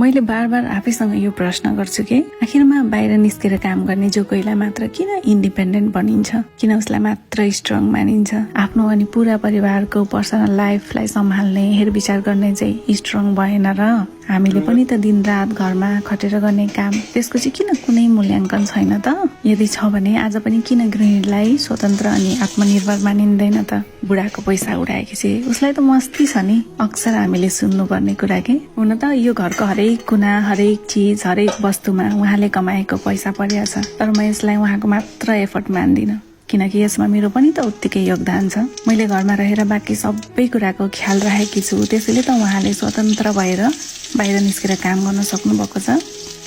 मैले बार बार आफैसँग यो प्रश्न गर्छु कि आखिरमा बाहिर निस्केर काम गर्ने जो कोहीलाई मात्र किन इन्डिपेन्डेन्ट बनिन्छ, किन उसलाई मात्र स्ट्रङ मानिन्छ। आफ्नो अनि पूरा परिवारको पर्सनल लाइफलाई सम्हाल्ने हेरविचार गर्ने चाहिँ स्ट्रङ भएन र हामीले पनि त दिनरात घरमा खटेर गर्ने काम, त्यसको चाहिँ किन कुनै मूल्याङ्कन छैन त। यदि छ भने आज पनि किन गृहिणीलाई स्वतन्त्र अनि आत्मनिर्भर मानिँदैन त। बुढाको पैसा उडाएकी चाहिँ उसलाई त मस्ती छ नि, अक्सर हामीले सुन्नुपर्ने कुरा के। हुन त यो घरको हरेक कुना, हरेक चिज, हरेक वस्तुमा उहाँले कमाएको पैसा परिया छ, तर म यसलाई उहाँको मात्र एफर्ट मान्दिनँ, किनकि यसमा मेरो पनि त उत्तिकै योगदान छ। मैले घरमा रहेर बाँकी सबै कुराको ख्याल राखेकी छु, त्यसैले त उहाँले स्वतन्त्र भएर बाहिर निस्केर काम गर्न सक्नु भएको छ।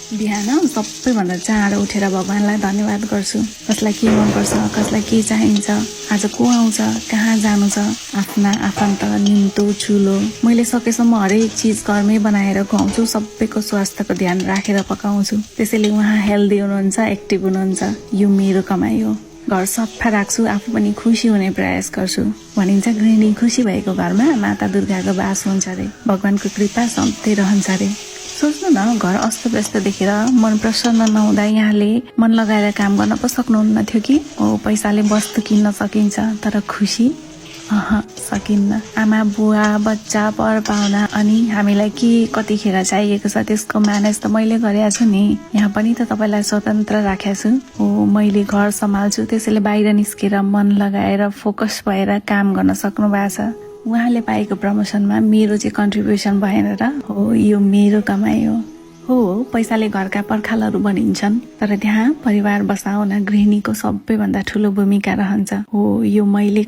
बिहान सबैभन्दा चाँडो उठेर भगवानलाई धन्यवाद गर्छु। कसलाई के मनपर्छ, कसलाई के चाहिन्छ, आज को आउँछ, कहाँ जानु छ, आफ्ना आफन्त, निम्तो, चुलो, मैले सकेसम्म हरेक चिज घरमै बनाएर खुवाउँछु। सबैको स्वास्थ्यको ध्यान राखेर पकाउँछु, त्यसैले उहाँ हेल्दी हुनुहुन्छ, एक्टिभ हुनुहुन्छ। यो मेरो कमाइ हो। घर सफा राख्छु, आफू पनि खुसी हुने प्रयास गर्छु। भनिन्छ गृहिणी खुसी भएको घरमा माता दुर्गाको बास हुन्छ अरे, भगवानको कृपा सधैँ रहन्छ अरे। सोच्नु न, घर अस्तव्यस्त देखेर मन प्रसन्न नहुँदा यहाँले मन लगाएर काम गर्न पो सक्नुहुन्न थियो कि। हो, पैसाले वस्तु किन्न सकिन्छ, तर खुसी सकिन्न। आमा बुवा बच्चा पर पाहुना अनि हामीलाई के कतिखेर चाहिएको छ त्यसको म्यानेज त मैले गरेको छु नि। यहाँ पनि त तपाईँलाई स्वतन्त्र राखेको छु। हो, मैले घर सम्हाल्छु, त्यसैले बाहिर निस्केर मन लगाएर फोकस भएर काम गर्न सक्नु भएको छ। उहाँले पाएको प्रमोसनमा मेरो चाहिँ कन्ट्रिब्युसन भएन र। हो, यो मेरो कमाइ हो। पैसाले घरका पर्खालहरू बनिन्छन्, तर त्यहाँ परिवार बसाउन गृहिणीको सबैभन्दा ठुलो भूमिका रहन्छ। हो, यो मैले